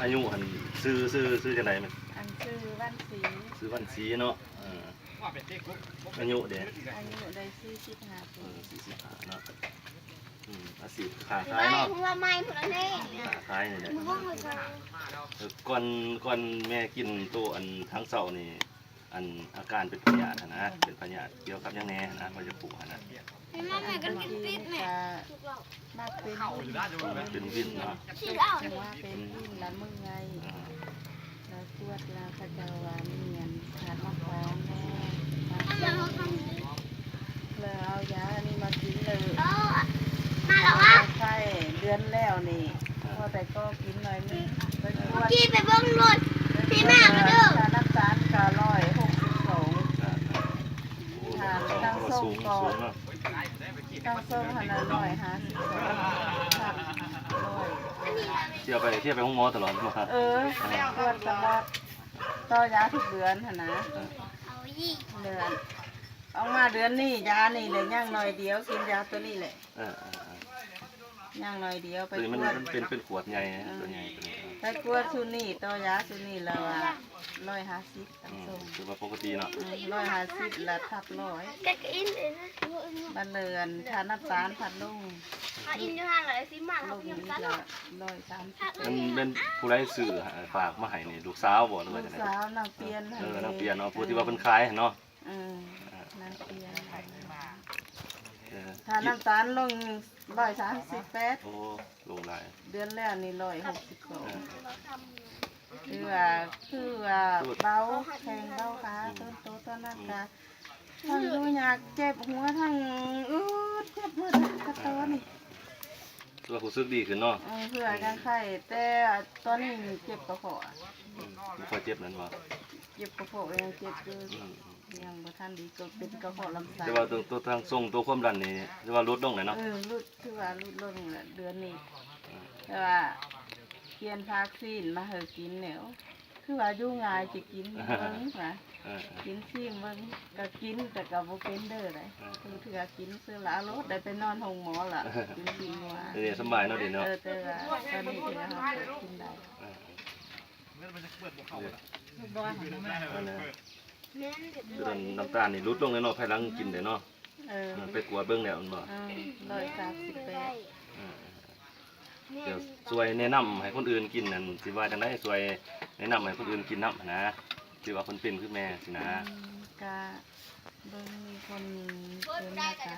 ອາຍຸຫັ້ນ ຊື່ ຊື່ ຊື່ຈັ່ງໃດແມ່? ອັນຊື່ວັນສີ. ຊື່ວັນສີເນາະ. ເອີ ອາຍຸເດ? ອາຍຸໄດ້ສີ່ສິບຫ້າປີ. ເອີ ສີ່ສິບຫ້າເນາະ. ອືມ ອາຊີບຄ້າຂາຍເນາະ. ໄມ້ ຫົວໄມ້ພຸ້ນແຫຼະ. ຄ້າຂາຍນີ້ແຫຼະ. ເອີ ກ່ອນ ກ່ອນແມ່ກິນໂຕອັນທາງເຊົ້ານີ້ ອັນອາການເປັນພະຍາດຫັ້ນນະ ເປັນພະຍາດກ່ຽວກັບຫຍັງແດ່ຫັ້ນນະ ບໍ່ຢາກຮູ້ຫັ້ນນະ. ແມ່ນບໍ່ ແມ່ກໍກິນປິດແມ່. ມັກເປັນວິນ ເປັນວິນເນາະ. ວ່າເປັນວິນລະເມື່ອຍ ລະປວດ ລະເຂົາເຈົ້າວ່າມີອັນທາດນ້ຳຕານແດ່ ແລ້ວເອົາຢານີ້ມາກິນເລີຍ ມາແລ້ວຫວາ? ໄຂ້ເດືອນແລ້ວນີ້ ພໍແຕ່ກໍກິນໜ້ອຍໜຶ່ງ ໄປກວດ ກີ້ໄປເບິ່ງລົດ ໄປກວດ ພີ່ມາກະເດີ ຄ່ານ້ຳຕານກະຮ້ອຍຫົກສິບສອງ ທາງ ທາງສົ່ງກໍ ທາງສົ່ງຫັ້ນນະຮ້ອຍຫ້າສິບສອງ ທາງຮ້ອຍ ທ່ຽວໄປ ທ່ຽວໄປໂຮງໝໍຕະຫຼອດບໍ່? ເອີ ກວດຕະຫຼອດ ຕໍ່ຢາທຸກເດືອນຫັ້ນນະ ເດືອນ ອອກມາເດືອນນີ້ ຢານີ້ແຫຼະ ຍັງໜ້ອຍດຽວ ກິນຢາໂຕນີ້ແຫຼະ. ເອີ ເອີ ເອີ ຍັງໜ້ອຍດຽວ ໄປກວດ ໂຕນີ້ມັນເປັນ ເປັນຂວດໃຫຍ່ ເອີ ໂຕໃຫຍ່ໂຕນີ້ ໄປກວດຊຸດນີ້ ຕໍ່ຢາຊຸດນີ້ແລ້ວວ່າຮ້ອຍຫ້າສິບ ອືມ ຄືວ່າປົກກະຕິເນາະ ອືມ ຮ້ອຍຫ້າສິບ ລະທັບຮ້ອຍ ບັດເລີຍອັນ ຄ່ານ້ຳຕານພັດລົງ ກິນຢູ່ຫັ້ນລະຊິມາ ລົງອີກລະຮ້ອຍສາມສິບ ມັນແມ່ນຜູ້ໃດຊື້ຝາກມາໃຫ້ນີ້ ລູກສາວບໍ່ ຫຼືວ່າຈັ່ງໃດ? ລູກສາວນາງປ່ຽນ ເອີ ນາງປ່ຽນເນາະ ຜູ້ທີ່ວ່າເພິ່ນຂາຍຫັ້ນເນາະ. ເອີ ນາງປ່ຽນ ເອີ ຄ່ານ້ຳຕານລົງຮ້ອຍສາມສິບແປດ ໂອ້ ລົງຫຼາຍ ເດືອນແລ້ວນີ້ຮ້ອຍຫົກສິບສອງ ເອີ ຖືວ່າ ຖືວ່າເບົາ ແຂງເບົາຂາ ອືມ ຕົ້ນໂຕຕອນນັ້ນກະ ອືມ ທັງຢູ່ຍາກ ເຈັບຫົວ ທັງອືດ ເຈັບໝົດກະໂຕນີ້ ເອີ ຖືວ່າຮູ້ສຶກດີຂຶ້ນເນາະ ເອີ ເພື່ອຍັງໄຂ້ ແຕ່ຕອນນີ້ເຈັບກະເພາະ ອືມ ບໍ່ຄ່ອຍເຈັບນັ້ນບໍ່? ເຈັບກະເພາະ ຍັງເຈັບຢູ່ ອືມ ຍັງບໍ່ທັນດີ ກໍເປັນກະເພາະລຳໄສ້ ແຕ່ວ່າໂຕ ໂຕທາງສົ່ງ ໂຕຄວາມດັນນີ້ ຖືວ່າຫຼຸດລົງແລ້ວເນາະ ເອີ ຫຼຸດ ຖືວ່າຫຼຸດລົງແລ້ວເດືອນນີ້ ເອີ ແຕ່ວ່າປ່ຽນຜັກຊີ້ນມາໃຫ້ກິນແລ້ວ ຄືວ່າຢູ່ງ່າຍ ຊິກິນເບິ່ງວ່າ ເອີ ເອີ ກິນຊີມເບິ່ງ ກໍກິນ ແຕ່ກໍບໍ່ເປັນເດີໃດ ເອີ ເທື່ອກິນເທື່ອລະໂລດ ໄດ້ໄປນອນໂຮງໝໍລະ ກິນຊີ້ນງົວ ເອີ ສະບາຍເນາະ ດີເນາະ ເອີ ແຕ່ວ່າຕອນນີ້ຖືວ່າເຮົາເປີດກິນໄດ້ ເອີ ເອີ ອັນນັ້ນ ຄືນ້ຳຕານນີ້ຫຼຸດລົງແລ້ວເນາະ ພາຍຫຼັງກິນໄດ້ເນາະ ເອີ ໄປກວດເບິ່ງແລ້ວແມ່ນບໍ່? ເອີ ຮ້ອຍສາມສິບແປດ ເອີ ເອີ ເອີ ຊ່ວຍແນະນຳໃຫ້ຄົນອື່ນກິນ ອັນ ຊິວ່າຈັ່ງໃດ ຊ່ວຍແນະນຳໃຫ້ຄົນອື່ນກິນນຳຫັ້ນນະ ທີ່ວ່າເພິ່ນເປັນຄືແມ່ຊີ້ນະ ອືມ ກະເບິ່ງມີຄົນເປັນແລ້ວກະ